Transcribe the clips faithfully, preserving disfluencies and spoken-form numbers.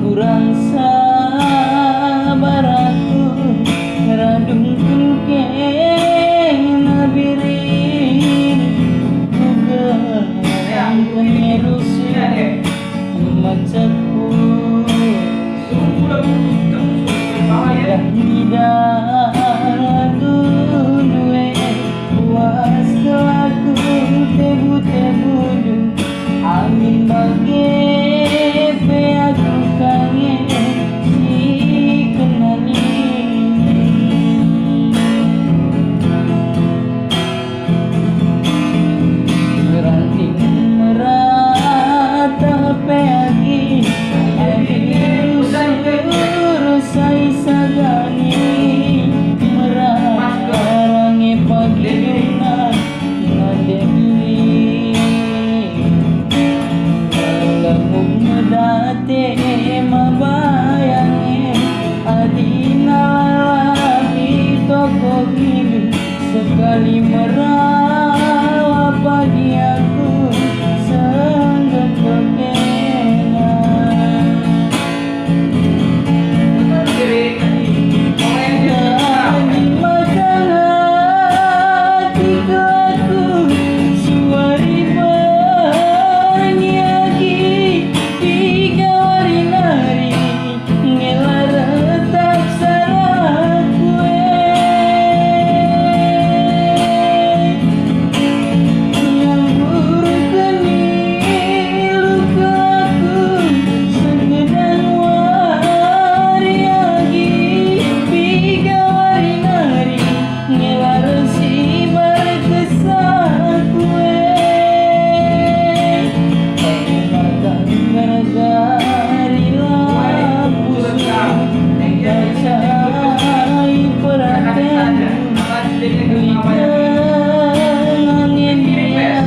Kurang sabar aku, radungken kena biring, kugerangken nge rusur macakku. Idah-idah lagu nue, puas kelaku tebu-tebundu. Amin bage pe aku ka nge si kenali. Ranting merata pe agi, adi rusur sai sagani, merata range pagi dungna. Nande diri, lemum medate mabayange, adina lalap i toko hilu, sekali merawa pagi aku sengget pekena. Ngamburken iluh aku, segedan wari agi, piga wari nari, ngelar si berkesah kue. Tapi maka ngergari lampu, kacai peratenku. Lit angin ia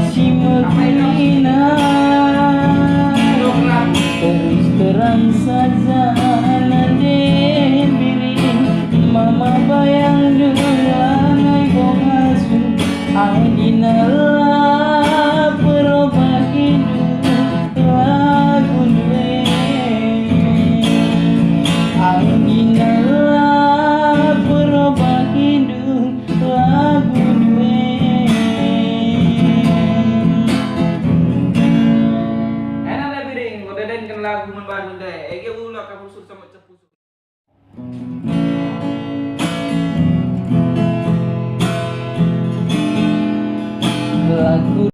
si mekina. Terus terang saja nande biring, mama bayangndu lanai bongasu. Adina la perobahindu lagundu e. Adina la perobahindu lagu due. Ena da biring, enggo dedenken lagu man bandu ndai, ege ula ka rusur sama cepu. Lagu